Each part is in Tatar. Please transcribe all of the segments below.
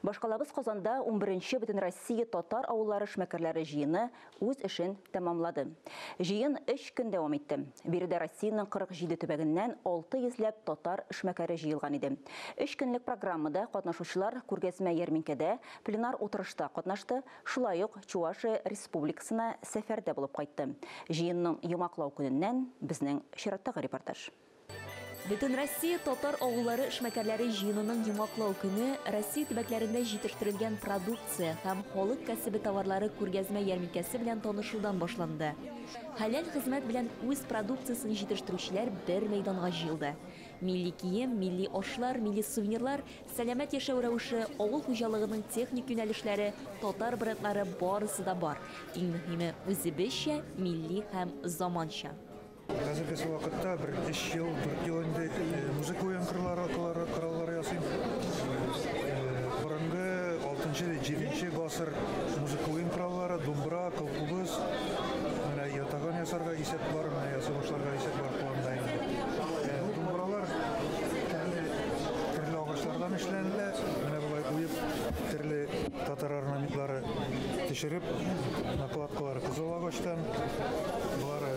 Башкалабыз Казанда 11нче Бөтенроссия татар авыллары эшмәкәрләре җыены үз эшен тәмамлады. Җыен 3 көн дәвам итте. Биредә Россиянең 47 төбәгеннән 600 ләп татар эшмәкәре җыелган иде. 3 көнлек программада катнашучылар күргәзмә ярминкәдә, пленар утырышта катнашты, шулай ук Чувашия Республикасына сәфәрдә булып кайтты. Җыенның йомгаклау көненнән безнең чираттагы репортаж. Бөтенроссия татар авыллары эшмәкәрләре җыенының йомгаклау көне Россия төбәкләрендә җитештерелгән продукция һәм халык кәсебе товарлары күргәзмә ярминкәсе белән танышудан башланды. Хәләл хезмәт белән үз продукциясен җитештерүчеләр бер мәйданга җыелды. Милли кием, милли ашлар, милли сувенирлар, сәламәт яшәү рәвеше, авыл хуҗалыгының техник юнәлешләре, татар брендлары барысы да бар. Иң мөһиме үзебезчә, милли һәм заманча. Хәзерге вакытта бер 3 ел, 4 ел инде музыка уен кораллары ясыйм. Борынгы 6-7 гасыр музыка уен кораллары, думбра, кылкубыз, менә ятаган ясарга исәп бар, менә ясый башларга исәп бар планда инде. Думбралар төрле агачлардан эшләнелә, менә болай куеп, төрле татар орнаментлары төшереп, накладкалары кызыл агачтан, болары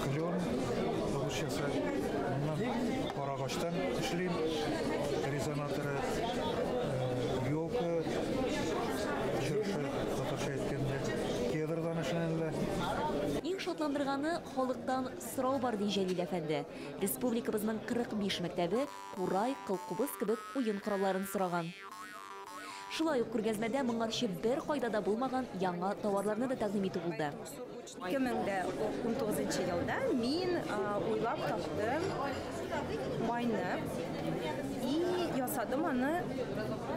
клен, русчасы, моннан кара агачтан эшлим, резонаторы елка, чыршы, татарча әйткәндә, кедрдан эшләнелә. Иң шатландырганы халыктан сорау бар, ди Җәлил әфәнде. Республикабызның 45 мәктәбе курай, кылкубыз кебек уен коралларын сораган. Шулай ук күргәзмәдә моңарчы бер кайда да булмаган яңа товарларны да тәкъдим итү булды. 2019 елда мин уйлап таптым майны и ясадым аны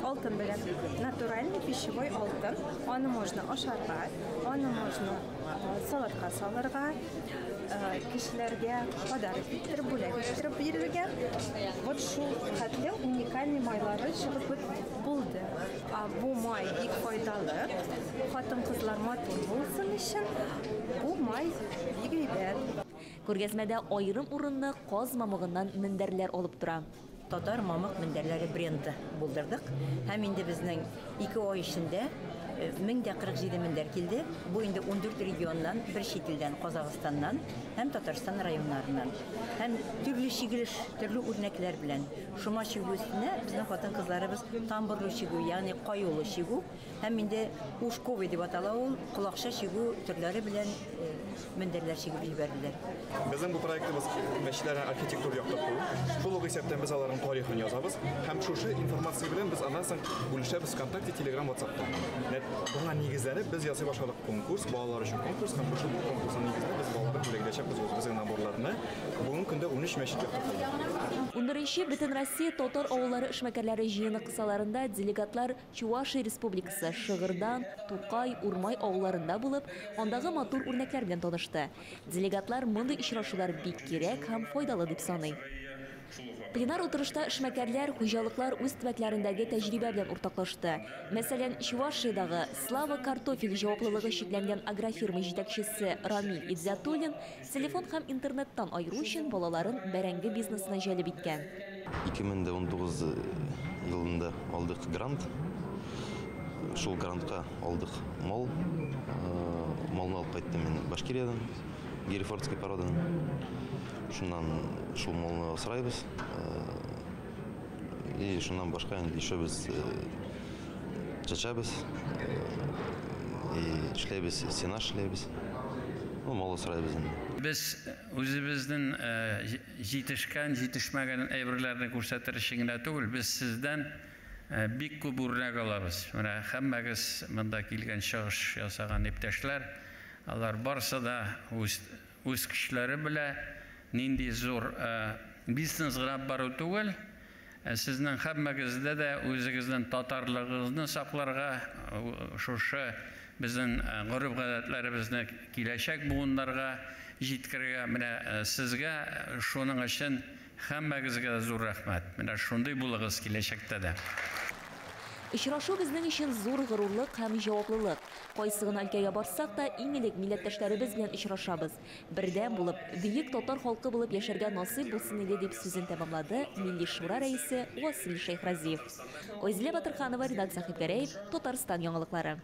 алтын белән. Натуральный пищевой алтын. Аны можно ашарга, аны можно салатка салырга, кешеләргә подарок иттереп, бүләк иттереп бирергә. Вот шул хәтле уникальный майлары чыгып булды. Бу май бик файдалы. Хатын-кызлар матур булсын өчен бу май бик әйбәт. Күргәзмәдә аерым урынны каз мамыгыннан мендәрләр алып тора. Татар мамык мендәрләре бренды булдырдык. Һәм инде безнең 2 ай эчендә 1047 мендәр килде. Бу инде 14 регионнан, бер чит илдән, Казахстаннан һәм Татарстан районнарыннан. Һәм төрле чигелеш, төрле үрнәкләр белән. Шома чигү өстенә безнең хатын-кызларыбыз тамбурлы чигү, ягъни каюлы чигү һәм инде ушковый дип атала ул, колакча чигү төрләре белән мендәрләр чигеп җибәрделәр. Безнең бу проектыбыз мәчетләрне архитектур яктырту. Шул ук исәптән без аларның тарихын язабыз һәм шушы информация белән без аннан соң бүлешәбез ВКонтакте, Телеграм, WhatsAppта. Буңа нигезләнеп без ясый башладык конкурс, балалар өчен конкурс һәм шушы конкурсның нигезендә без балаларга бүләк итәчәкбез үзебезнең наборларны. Бүгенге көндә 13 мәчет яктыртылды. 11нче Бөтенроссия татар авыллары эшмәкәрләре җыены кысаларында делегатлар Чувашия Республикасы, Шыгырдан, Тукай, Урмай авылларында булып, андагы матур үрнәкләр белән танышты. Делегатлар мондый очрашулар бик кирәк һәм файдалы дип саный. Пленар утырышта эшмәкәрләр, хуҗалыклар үз төбәкләрендәге тәҗрибә белән уртаклашты. Мәсәлән, Чувашиядагы Слава картофель җаваплылыгы чикләнгән агрофирма җитәкчесе Рамиль Идзатуллин телефон һәм интернеттан айыру өчен балаларын бәрәңге бизнесына җәлеп иткән. 2019 елында алдык грант. Шул грантка алдык мал. Малны алып кайттым мин Башкириядан, Герефордской породадан. Шуннан шул малны асрайбыз. И шуннан башка инде еще без чәчәбез. И эшләйбез, сенаж эшләйбез. Ну, мал асрайбыз инде. Без үзебезнең җитешкән, җитешмәгән әйберләрне күрсәтер өчен генә түгел, без сездән бик күп үрнәк алабыз. Менә һәммәгез монда килгән чыгыш ясаган иптәшләр, алар барысы да үз көчләре белән нинди зур бизнес гына бару түгел, сезнең һәммәгездә дә үзегезнең татарлыгыгызны сакларга, шушы безнең гореф-гадәтләребезне киләчәк буыннарга җиткерергә, менә сезгә шуның өчен һәммәгезгә зур рәхмәт. Менә шундый булыгыз киләчәктә дә. Очрашу безнең өчен зур горурлык һәм җаваплылык. Кайсы гына өлкәгә барсак та, иң элек милләттәшләребез белән очрашабыз. Бердәм булып, бөек татар халкы булып яшәргә насыйп булсын иде, дип сүзен тәмамлады Милли Шура рәисе Васил Шәйхразиев. Айзилә Батырханова, Ринат Сәхибгәрәев, Татарстан яңалыклары.